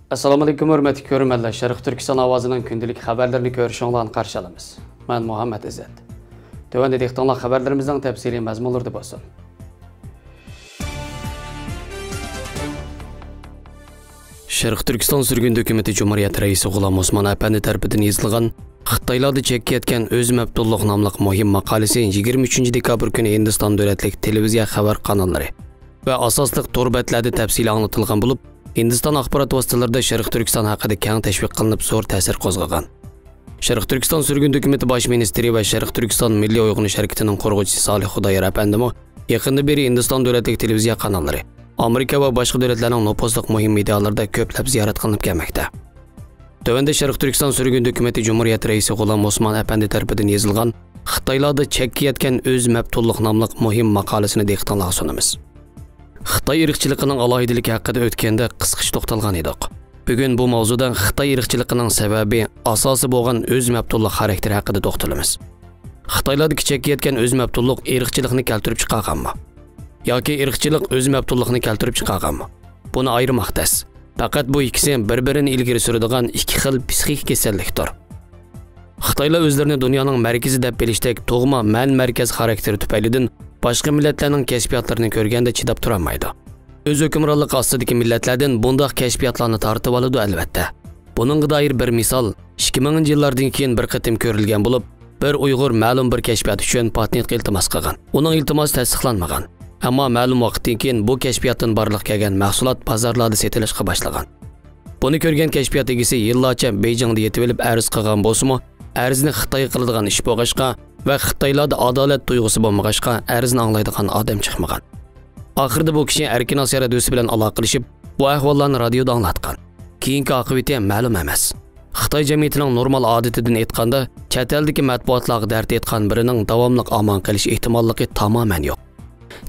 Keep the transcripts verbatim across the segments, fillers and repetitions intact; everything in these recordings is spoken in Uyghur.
ئەسسالامۇئەلەيكۇم، ھۆرمەتلىك كۆرۈرمەنلەر. شەرقىي تۈركىستان ئاۋازىنىڭ كۈندىلىك خەۋەرلىرىنى كۆرۈشۈڭلارنى قارشى ئالىمىز. مەن مۇھەممەد ئىززەت. تۆۋەندە دىققىتىڭلار خەۋەرلىرىمىزنىڭ تەپسىلىي مەزمۇنلىرىدا بولسۇن. شەرقىي تۈركىستان سۈرگۈن ھۆكۈمىتى جۇمھۇرىيەت رەئىسى غۇلام ئوسمان ئەپەندى تەرىپىدىن يېزىلغان خىتايلاردا چەككە يەتكەن ئۆز مەپتۇنلۇق ناملىق مۇھىم ماقالىسى يىگىرمە ئۈچىنچى دېكابىر كۈنى ھىندىستان دۆلەتلىك تېلېۋىزىيە خەۋەر قاناللىرى ۋە ئاساسلىق تور بەتلەردە تەپسىلىي ئاڭلىتىلغان بولۇپ، ھىندىستان ئاخبارات ۋاسىتىلىرىدا شەرقىي تۈركىستان ھەققىدە كەڭ تەشۋىق قىلىنىپ، زور تەسىر قوزغىغان. شەرقىي تۈركىستان سۈرگۈن ھۆكۈمىتى باش مىنىستىرى ۋە شەرقىي تۈركىستان مىللىي ئويغىنىش ھەرىكىتىنىڭ قۇرغۇچىسى سالىھ خۇدايار ئەپەندىمۇ يېقىندىن بېرى ھىندىستان دۆلەتلىك تېلېۋىزىيە قاناللىرى، ئامېرىكا ۋە باشقا دۆلەتلەرنىڭ نوپۇزلۇق مۇھىم مېدىيالىرىدا كۆپلەپ زىيارەت قىلىنىپ كەلمەكتە. تۆۋەندە شەرقىي تۈركىستان سۈرگۈن ھۆكۈمىتى جۇمھۇرىيەت رەئىسى غۇلام ئوسمان ئەپەندى تەرىپىدىن يېزىلغان خىتايلاردا چەككە يەتكەن ئۆز مەپتۇنلۇق ناملىق مۇھىم ماقالىسىنى دىققىتىڭلارغا سۇنىمىز. خىتاي ئىرقچىلىقىنىڭ ئالاھىدىلىكى ھەققىدە ئۆتكەندە قىسقىچە توختالغان ئىدۇق. بۈگۈن بۇ ماۋزۇدا خىتاي ئىرقچىلىقىنىڭ سەۋەبى، ئاساسى بولغان ئۆز مەپتۇنلۇق خاراكتېرى ھەققىدە توختىلىمىز. خىتايلاردىكى چەككە يەتكەن ئۆز مەپتۇنلۇق ئىرقچىلىقنى كەلتۈرۈپ چىقارغانمۇ؟ ياكى ئىرقچىلىق ئۆز مەپتۇنلۇقنى كەلتۈرۈپ چىقارغانمۇ؟ بۇنى ئايرىماق تەس. پەقەت بۇ ئىككىسى بىر-بىرىنى ئىلگىرى سۈرىدىغان ئىككى خىل پسىخىك كېسەللىكتۇر. خىتايلار ئۆزلىرىنى دۇنيانىڭ مەركىزى دەپ بىلىشتەك تۇغما مەن مەركەز خاراكتېرى تۈپەيلىدىن باشقا مىللەتلەرنىڭ كەشپىياتلىرىنى كۆرگەندە چىداپ تۇرالمايدۇ. ئۆز ھۆكۈمرانلىقى ئاستىدىكى مىللەتلەردىن بۇنداق كەشپىياتلارنى تارتىۋالىدۇ، ئەلۋەتتە. بۇنىڭغا دائىر بىر مىسال ئىككى مىڭىنچى يىللاردىن كېيىن بىر قېتىم كۆرۈلگەن بولۇپ، بىر ئۇيغۇر مەلۇم بىر كەشپىيات ئۈچۈن پاتېنتقا ئىلتىماس قىلغان. ئۇنىڭ ئىلتىماسى تەستىقلانمىغان. ئەمما مەلۇم ۋاقىتتىن كېيىن بۇ كەشپىياتتىن بارلىققا كەلگەن مەھسۇلات بازارلاردا سېتىلىشقا باشلىغان. بۇنى كۆرگەن كەشپىيات ئىگىسى يىللارچە بېيجىڭدا يېتىۋېلىپ ئەرز قىلغان بولسىمۇ، ئەرزنى خىتايغا قىلىدىغان ئىش بولغاچقا ۋە خىتايلاردا ئادالەت تۇيغۇسى بولمىغاچقا، ئەرزنى ئاڭلايدىغان ئادەم چىقمىغان. ئاخىرىدا بۇ كىشى ئەركىن ئاسىيا رادىيوسى بىلەن ئالاقىلىشىپ، بۇ ئەھۋاللارنى رادىيودا ئاڭلاتقان. كېيىنكى ئاقىۋىتى مەلۇم ئەمەس. خىتاي جەمئىيىتىنىڭ نورمال ئادىتىدىن ئېيتقاندا، چەت ئەلدىكى مەتبۇئاتلارغا دەرد ئېيتقان بىرىنىڭ داۋاملىق ئامان قېلىش ئېھتىماللىقى تامامەن يوق.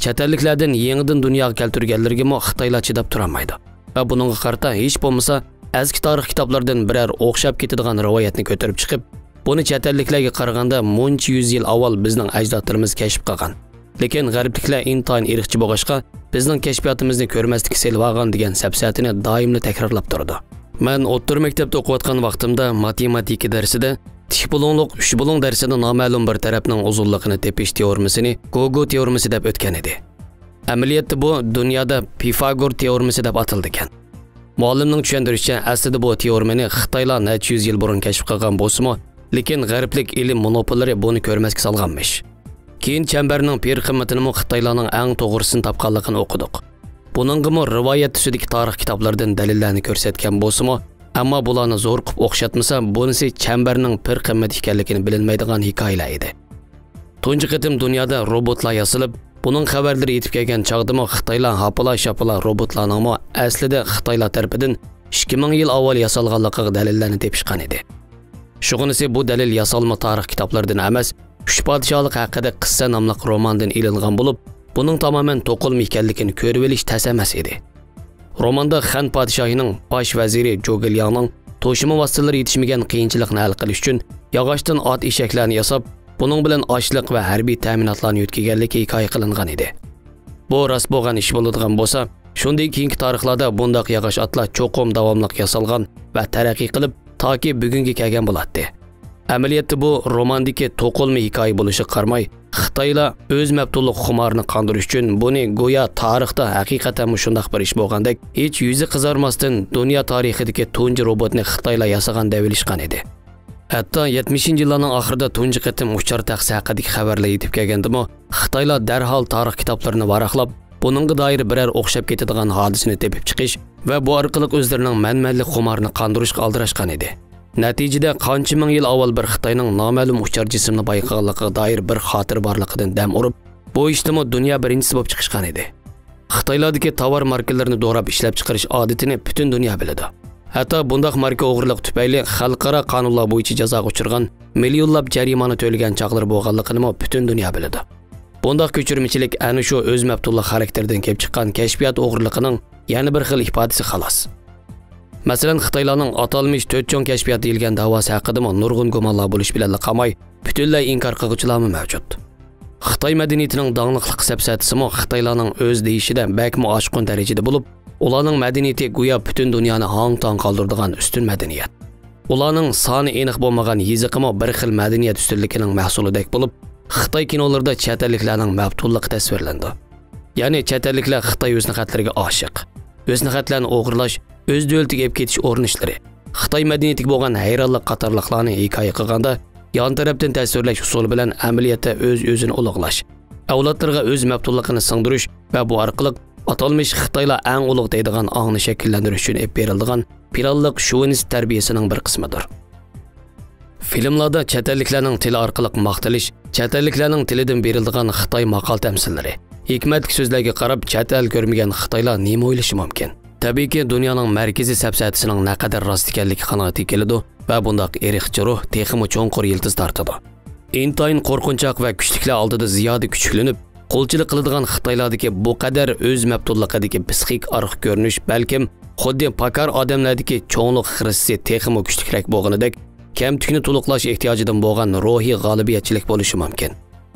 چەت ئەللىكلەردىن يېڭىدىن دۇنياغا كەلتۈرگەنلىرىگىمۇ خىتايلار چىداپ تۇرالمايدۇ. ۋە بۇنىڭغا قارىتا ھېچ بولمىسا ئەسكى تارىخ كىتابلىرىدىن بىرەر ئوخشاپ كېتىدىغان رىۋايەتنى كۆتۈرۈپ چىقىپ، بۇنى چەت ئەللىكلەرگە قارىغاندا مۇنچە يۈز يىل ئاۋۋال بىزنىڭ ئەجدادلىرىمىز كەشىپ قىلغان. لېكىن غەربلىكلەر ئىنتايىن ئىرقچى بولغاچقا، بىزنىڭ كەشپىياتىمىزنى كۆرمەسلىككە سېلىۋالغان دېگەن سەپسەتىنى دائىملا تەكرارلاپ تۇرىدۇ. مەن ئوتتۇرا مەكتەپتە ئوقۇۋاتقان ۋاقتىمدا ماتېماتىكا دەرسىدە تىك بۇلۇڭلۇق ئۈچ بۇلۇڭ دەرسىدە نامەلۇم بىر تەرەپنىڭ ئۇزۇنلۇقىنى تېپىش تېئورېمىسىنى گوگو تېئورېمىسى دەپ ئۆتكەن ئىدى. ئەمەلىيەتتە بۇ دۇنيادا پىفاگور تېئورېمىسى دەپ ئاتىلىدىكەن. مۇئەللىمنىڭ چۈشەندۈرۈشىچە، ئەسلىدە بۇ تېئورېمىنى خىتايلار نەچچە يۈز يىل بۇرۇن كەشىپ قىلغان بولسىمۇ، لېكىن غەربلىك ئىلىم مونوپوللىرى بۇنى كۆرمەسكە سالغانمىش. كېيىن چەمبەرنىڭ پېرى قىممىتىنىمۇ خىتايلارنىڭ ئەڭ توغرىسىنى تاپقانلىقىنى ئوقۇدۇق. بۇنىڭغىمۇ رىۋايەت تۈسىدىكى تارىخ كىتابلىرىدىن دەلىللەرنى كۆرسەتكەن بولسىمۇ، ئەمما بۇلارنى زورۇقۇپ ئوخشاتمىسا، بۇنىسى چەمبەرنىڭ پېرى قىممىتى ئىكەنلىكىنى بىلىنمەيدىغان ھېكايىلەر ئىدى. تۇنجى قېتىم دۇنيادا روبوتلار ياسىلىپ، بۇنىڭ خەۋەرلىرى يېتىپ كەلگەن چاغدىمۇ خىتايلار ھاپىلا-شاپىلا روبوتلارنىڭمۇ ئەسلىدە خىتايلار تەرىپىدىن ئىككى مىڭ يىل ئاۋۋال ياسالغانلىقىغا دەلىللەرنى تېپىشقان ئىدى. شۇغىنىسى بۇ دەلىل ياسالما تارىخ كىتابلىرىدىن ئەمەس، ئۈچ پادىشاھلىق ھەققىدە قىسسە ناملىق روماندىن ئېلىنغان بولۇپ، بۇنىڭ تامامەن توقۇلما ئىكەنلىكىنى كۆرۈۋېلىش تەس ئەمەس ئىدى. روماندا خەن پادىشاھىنىڭ باش ۋەزىرى جوگېلياڭنىڭ توشۇما ۋاسىتىلىرى يېتىشمىگەن قىيىنچىلىقنى ھەل قىلىش ئۈچۈن ياغاچتىن ئات ئېشەكلەرنى ياساپ، بۇنىڭ بىلەن ئاشلىق ۋە ھەربىي تەمىناتلارنى يۆتكىگەنلىكى ھېكايە قىلىنغان ئىدى. بۇ راست بولغان ئىش بولىدىغان بولسا، شۇندىن كېيىنكى تارىخلاردا بۇنداق ياغاچ ئاتلار چوقۇم داۋاملىق ياسالغان ۋە تەرەققىي قىلىپ، تاكى بۈگۈنگە كەلگەن بولاتتى. ئەمەلىيەتتە بۇ روماندىكى توقۇلما ھېكايە بولۇشىغا قارىماي، خىتايلار ئۆز مەپتۇنلۇق خۇمارىنى قاندۇرۇش ئۈچۈن بۇنى گويا تارىختا ھەقىقەتەنمۇ شۇنداق بىر ئىش بولغاندەك، ھېچ يۈزى قىزارماستىن دۇنيا تارىخىدىكى تۇنجى روبوتنى خىتايلار ياسىغان دەۋېلىشقان ئىدى. ھەتتا يەتمىشىنچى يىللارنىڭ ئاخىرىدا تۇنجى قېتىم ئۇچار تەخسە ھەققىدىكى خەۋەرلەر يېتىپ كەلگەندىمۇ، خىتايلار دەرھال تارىخ كىتابلىرىنى ۋاراقلاپ، بۇنىڭغا دائىر بىرەر ئوخشاپ كېتىدىغان ھادىسىنى تېپىپ چىقىش ۋە بۇ ئارقىلىق ئۆزلىرىنىڭ مەنمەنلىك خۇمارىنى قاندۇرۇشقا ئالدىراشقان ئىدى. نەتىجىدە، قانچە مىڭ يىل ئاۋۋال بىر خىتاينىڭ نامەلۇم ئۇچار جىسمىنى بايقىغانلىقىغا دائىر بىر خاتىرە بارلىقىدىن دەم ئۇرۇپ، بۇ ئىشتىمۇ دۇنيا بىرىنچىسى بولۇپ چىقىشقان ئىدى. خىتايلاردىكى تاۋار ماركىلىرىنى دوراپ ئىشلەپچىقىرىش ئادىتىنى پۈتۈن دۇنيا بىلىدۇ. ھەتتا بۇنداق ماركا ئوغرىلىقى تۈپەيلى خەلقئارا قانۇنلار بويىچە جازاغا ئۇچرىغان، مىليونلاپ جەرىمانە تۆلىگەن چاغلىرى بولغانلىقىنىمۇ پۈتۈن دۇنيا بىلىدۇ. بۇنداق كۆچۈرمىچىلىك ئەنە شۇ ئۆز مەپتۇنلۇق خاراكتېرىدىن كېلىپ چىققان كەشپىيات ئوغرىلىقىنىڭ يەنە بىر خىل ئىپادىسى خالاس. مەسىلەن، خىتايلارنىڭ ئاتالمىش تۆت چوڭ كەشپىيات دېيىلگەن داۋاسى ھەققىدىمۇ نۇرغۇن گۇمانلار بولۇش بىلەنلا قالماي، پۈتۈنلەي ئىنكار قىلغۇچىلارمۇ مەۋجۇت. خىتاي مەدەنىيىتىنىڭ داڭلىقلىق سەپسەتىسىمۇ خىتايلارنىڭ ئۆز دېيىشىدە بەكمۇ ئاشقۇن دەرىجىدە بولۇپ، ئۇلارنىڭ مەدەنىيىتى گويا پۈتۈن دۇنيانى ھاڭ-تاڭ قالدۇرىدىغان ئۈستۈن مەدەنىيەت. ئۇلارنىڭ سانى ئېنىق بولمىغان يېزىقىمۇ بىر خىل مەدەنىيەت ئۈستۈنلۈكىنىڭ مەھسۇلىدەك بولۇپ، خىتاي كىنولىرىدا چەت ئەللىكلەرنىڭ مەپتۇنلۇقى تەسۋىرلىنىدۇ. يەنى چەت ئەللىكلەر خىتاي ھۆسنىخەتلىرىگە ئاشىق. ھۆسنىخەتلەرنى ئوغرىلاش، ئۆز دۆلىتىگە ئېلىپ كېتىش ئۇرۇنۇشلىرى، خىتاي مەدەنىيىتىگە بولغان ھەيرانلىق قاتارلىقلارنى ھېكايە قىلغاندا، يان تەرەپتىن تەسۋىرلەش ئۇسۇلى بىلەن ئەمەلىيەتتە ئۆز-ئۆزىنى ئۇلۇغلاش، ئەۋلادلىرىغا ئۆز مەپتۇنلۇقىنى سىڭدۈرۈش ۋە بۇ ئارقىلىق ئاتالمىش خىتايلار ئەڭ ئۇلۇغ دەيدىغان ئاڭنى شەكىللەندۈرۈش ئۈچۈن ئېلىپ بېرىلىدىغان پىلانلىق شوۋىنىست تەربىيەسىنىڭ بىر قىسمىدۇر. فىلىملاردا چەت ئەللىكلەرنىڭ تىلى ئارقىلىق ماختىلىش، چەت ئەللىكلەرنىڭ تىلىدىن بېرىلىدىغان خىتاي ماقال تەمسىللىرى، ھېكمەتلىك سۆزلەرگە قاراپ چەت ئەل كۆرمىگەن خىتايلار نېمە ئويلىشى مۇمكىن؟ تەبىئىيكى، دۇنيانىڭ مەركىزىي سەپسەتىسىنىڭ نەقەدەر راست ئىكەنلىكى قانائىتىگە كېلىدۇ ۋە بۇنداق ئىرقچى روھ تېخىمۇ چوڭقۇر يىلتىز تارتىدۇ. ئىنتايىن قورقۇنچاق ۋە كۈچلۈكلەر ئالدىدا زىيادە كۈچۈكلىنىپ، قولچىلىق قىلىدىغان خىتايلاردىكى بۇ قەدەر ئۆز مەپتۇنلۇقىدىكى پسىخىك ئارقا كۆرۈنۈش بەلكىم خۇددى پاكار ئادەملەردىكى چوڭلۇق خىرىسى تېخىمۇ كۈچلۈكرەك بولغىنىدەك، كەمتۈكنى تولۇقلاش ئېھتىياجىدىن بولغان روھىي غالىبىيەتچىلىك بولۇشى مۇمكىن.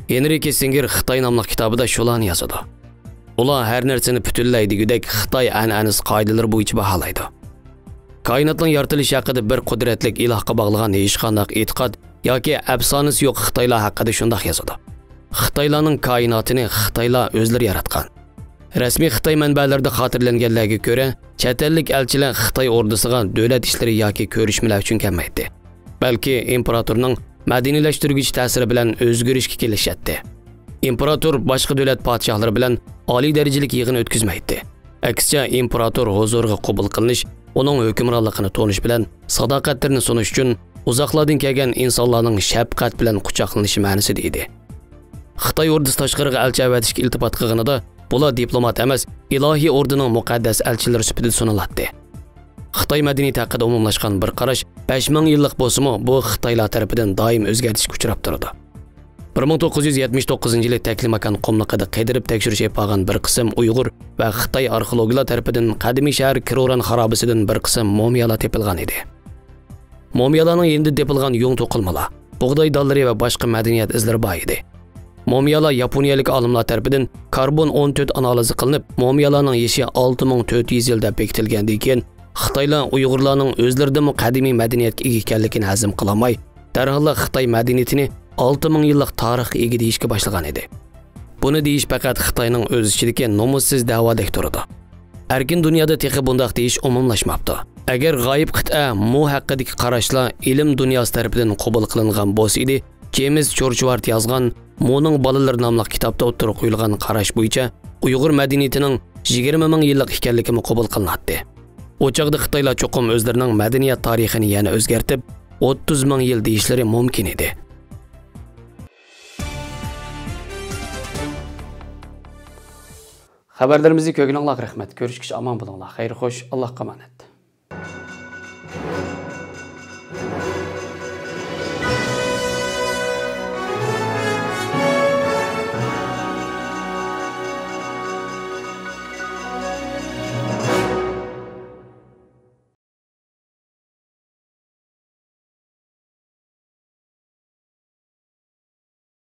ھېنرى كىسسىنگېر خىتاي ناملىق كىتابىدا شۇلارنى يازىدۇ. ئۇلار ھەر نەرسىنى پۈتۈنلەي دېگۈدەك خىتاي ئەنئەنىسى قائىدىلىرى بويىچە باھالايدۇ. كائىناتنىڭ يارىتىلىشى ھەققىدە بىر قۇدرەتلىك ئىلاھقا باغلىغان ھېچقانداق ئېتىقاد ياكى ئەپسانىسى يوق خىتايلار ھەققىدە شۇنداق يازىدۇ. خىتايلارنىڭ كائىناتىنى خىتايلار ئۆزلىرى ياراتقان. رەسمىي خىتاي مەنبەلىرىدە خاتىرىلەنگەنلەرگە كۆرە، چەت ئەللىك ئەلچىلەر خىتاي ئوردىسىغا دۆلەت ئىشلىرى ياكى كۆرۈشمىلەر ئۈچۈن كەلمەيتتى، بەلكى ئىمپېراتورنىڭ مەدەنىيلەشتۈرگۈچى تەسىرى بىلەن ئۆزگىرىشكە كېلىشەتتى. ئىمپېراتور باشقا دۆلەت پادىشاھلىرى بىلەن ئالىي دەرىجىلىك يىغىن ئۆتكۈزمەيتتى. ئەكسىچە، ئىمپېراتور ھۇزۇرىغا قوبۇل قىلىنىش، ئۇنىڭ ھۆكۈمرانلىقىنى تونۇش بىلەن ساداقەتلىرىنى سۇنۇش ئۈچۈن ئۇزاقلاردىن كەلگەن ئىنسانلارنىڭ شەپقەت بىلەن قۇچاقلىنىشى مەنىسىدە ئىدى. خىتاي ئوردىسى تاشقىرىغا ئەلچى ئەۋەتىشكە ئىلتىپات قىلغىنىدا، بۇلار دىپلومات ئەمەس، ئىلاھىي ئوردىنىڭ مۇقەددەس ئەلچىلىرى سۈپىتىدە سۇنۇلاتتى. خىتاي مەدەنىيىتى ھەققىدە ئومۇملاشقان بىر قاراش بەش مىڭ يىللىق بولسىمۇ، بۇ خىتايلار تەرىپىدىن دائىم ئۆزگەرتىشكە ئۇچراپ تۇرىدۇ. بىر مىڭ توققۇز يۈز يەتمىش توققۇزىنچى يىلى تەكلىماكان قۇملۇقىدا قىدىرىپ تەكشۈرۈش ئېلىپ بارغان بىر قىسىم ئۇيغۇر ۋە خىتاي ئارخېئولوگلار تەرىپىدىن قەدىمىي شەھەر كروران خارابىسىدىن بىر قىسىم مۇمىيالار تېپىلغان ئىدى. مۇمىيالارنىڭ يېنىدا تېپىلغان يۇڭ توقۇلمىلار، بۇغداي دانلىرى ۋە باشقا مەدەنىيەت ئىزلىرى بار ئىدى. مۇمىيالار ياپونىيەلىك ئالىملار تەرىپىدىن كاربون ئون تۆت ئانالىزى قىلىنىپ، مۇمىيالارنىڭ يېشى ئالتە مىڭ تۆت يۈز يىل دەپ بېكىتىلگەندىن كېيىن، خىتايلار ئۇيغۇرلارنىڭ ئۆزلىرىدىنمۇ قەدىمىي مەدەنىيەتكە ئىگە ئىكەنلىكىنى ھەزىم قىلالماي، دەرھاللا خىتاي مەدەنىيىتىنى ئالتە مىڭ يىللىق تارىخقا ئىگە دېيىشكە باشلىغان ئىدى. بۇنى دېيىش پەقەت خىتاينىڭ ئۆز ئىچىدىكى نومۇسسىز دەۋادەك تۇرىدۇ. ئەركىن دۇنيادا تېخى بۇنداق دېيىش ئومۇملاشماپتۇ. ئەگەر غايىب قىتئە مۇ ھەققىدىكى قاراشلار ئىلىم دۇنياسى تەرىپىدىن قوبۇل قىلىنغان بولسا ئىدى، جېيمىس چورچۋارت يازغان مۇنىڭ بالىلىرى ناملىق كىتابتا ئوتتۇرىغا قويۇلغان قاراش بويىچە ئۇيغۇر مەدەنىيىتىنىڭ يىگىرمە مىڭ يىللىق ئىكەنلىكىمۇ قوبۇل قىلىناتتى. ئۇ چاغدا خىتايلار چوقۇم ئۆزلىرىنىڭ مەدەنىيەت تارىخىنى يەنە ئۆزگەرتىپ، ئوتتۇز مىڭ يىل دېيىشلىرى مۇمكىن ئىدى. خەۋەرلىرىمىزنى كۆرگىنىڭلارغا رەھمەت. كۆرۈشكىچە ئامان بولۇڭلار. خەير خوش، ئاللاھقا ئامانەت.